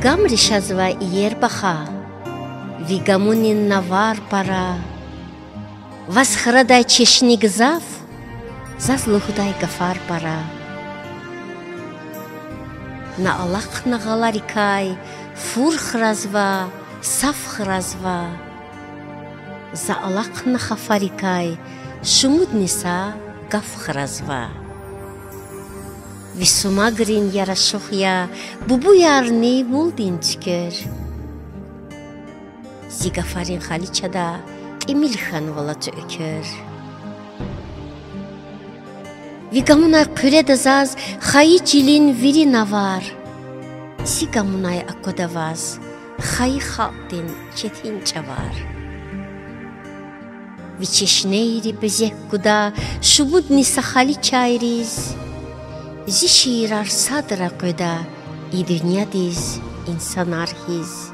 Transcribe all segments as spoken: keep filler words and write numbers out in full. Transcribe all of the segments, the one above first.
Гамри шазва иер баха, ви гамунин навар пара. Ваз храдай чешне гзаф, заз лугьудай гафар пара. На алахъна гъаларикай фур хразва, саф хразва. За алахъна хафарикай шумудни са гаф хразва. Ви сумагрин ярашух я, бубуярни мулдин цуьквер. Зи гафарин халичада тӀимил хьанва лацу эквер. Ви гамунай хъуьреда заз хайи чилин вири навар. Зи гамунай аквада ваз хайи халкьдин четин чӀавар. Ви чешнейри безек гуда шумудни са халичайриз. Зи шиирар садра къведа и дуьньядиз инсанар хьиз.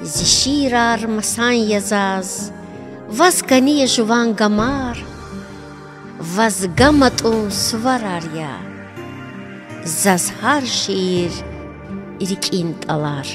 Зи шиирар масан я заз, ваз кӀани я жуван гамар, ваз гам атӀун суварар я, заз гьар шиир рикӀин тӀалар.